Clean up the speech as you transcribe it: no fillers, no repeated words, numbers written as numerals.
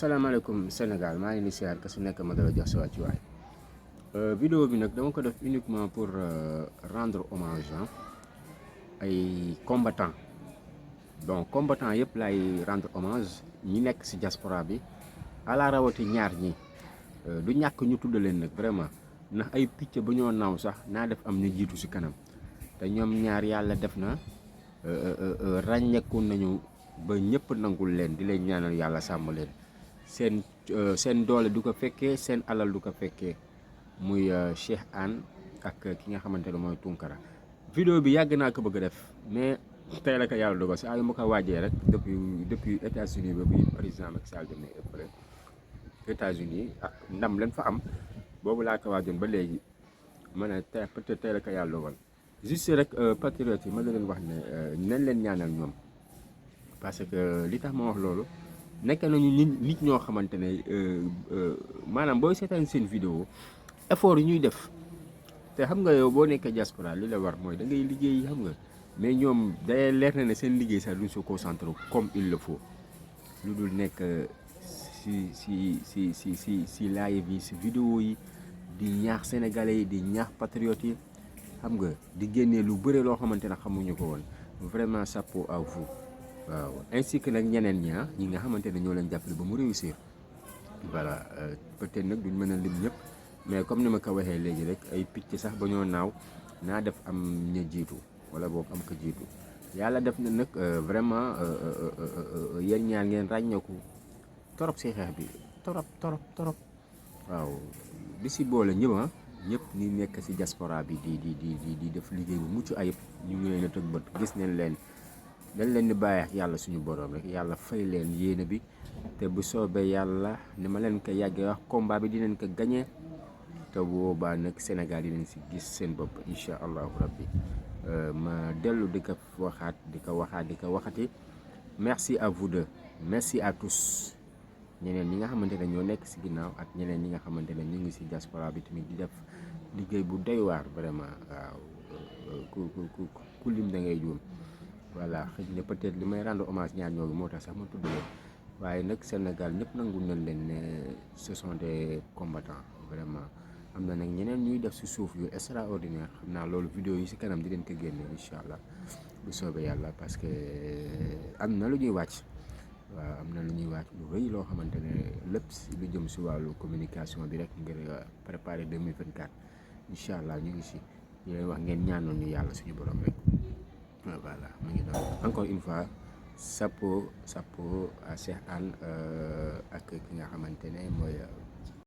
asalaamaaleykum Sénégal maa ngi ni siyaar ka su nekk ma dala jox sa wàccuwaay vidéo bi nag dama ko def uniquement pour rendre hommage ay combattants bon combattants yëpp lay rendre hommage ñi nekk ci diaspora bi ala rawati ñaar ñi du ñàkk ñu tudd leen nag vraiment ndax ay picc ba ñoo naaw sax naa def am ñu jiitu ci kanam te ñoom ñaar yàlla def na ràññeeku nañu ba ñëpp nangul leen di leen ñaanal yàlla sàmm leen seen doole du ko fekkee seen alal du ko fekkee muy Cheikh Anne ak ki nga xamante ne mooy Tunkara. vidéo bi yàgg naa ko bëgg a def mais tey la ko yàlla dogal si ay ma ko waajee rek depuis États-Unis ba bi président Macky Sall demee ëppale États-Unis ak ndam leen fa am boobu laa ko waajoon ba léegi ma ne tey peut-être tey la ko yàlla dogal juste rek patriote yi ma leen wax ne nañ leen ñaanal ñoom parce que li tax ma wax loolu nekk nañu nit ñoo xamante ne maanaam booy seetaan seen vidéo effort yi ñuy def te xam nga yow boo nekkee diaspora li la war mooy da ngay liggéey xam nga mais ñoom day leer na ne seen liggéey sax duñ se concentré comme il le faut lu dul nekk si live yi si vidéo yi di ñaax sénégalais yi di ñaax patriotes yi xam nga di génnee lu bëre loo xamante ne xamuñu ko woon vraiment chapeau à vous waaw ainsi que nag ñeneen ñi nga xamante ne ñoo leen jàppale ba mu réussir voilà peut-être nag duñ mën a lim ñëpp mais comme ni ma ko waxee léegi rek ay picc sax ba ñoo naaw naa def am ña jiitu wala boog am ko jiitu yàlla def na nag vraiment yéen ñaar ngeen ràññeeku torop si xeex bi torop waaw di si boole ñëpp ñi nekk si diaspora bi di def liggéey bu mucc ayib ñu ngi leen a tëg bët gis nañ leen dañ leen di bàyyi yàlla suñu borom rek yàlla fay leen yéene bi te bu soobee yàlla ni ma leen ko yàggee wax combat bi dinañ ko gagné te boobaa nag Sénégal dinañ si gis seen bopp incha allahu rabbi ma dellu di ko waxati merci à vous deux merci à tous ñeneen ñi nga xamante ne ñoo nekk si ginnaaw ak ñeneen ñi nga xamante ne ñu ngi si diaspora bi tamit di def liggéey bu doy waar vraiment waaw ku lim da ngay juum. voilà xëy na peut-être li may rendre hommage ñaar ñoogu moo tax sax ma tudd leen waaye nag Sénégal ñëpp nangu nañ leen ne ce sont des combattants vraiment am na nag ñeneen ñuy def si suuf yu extraordinaire xam naa loolu vidéo yi si kanam di leen ko génne incha allah bu soobee yàlla parce que am na lu ñuy wàcc waaw am na lu ñuy wàcc lu rëy loo xamante ne lépp si lu jëm si wàllu communication bi rek ngir préparer 2024 incha allah ñu ngi si ñu leen wax ngeen ñaanoon ñu yàlla suñu borom rek. voilà mu ngi doon encore une fois chapeau à Cheikh Anne ak ki nga xamante ne mooy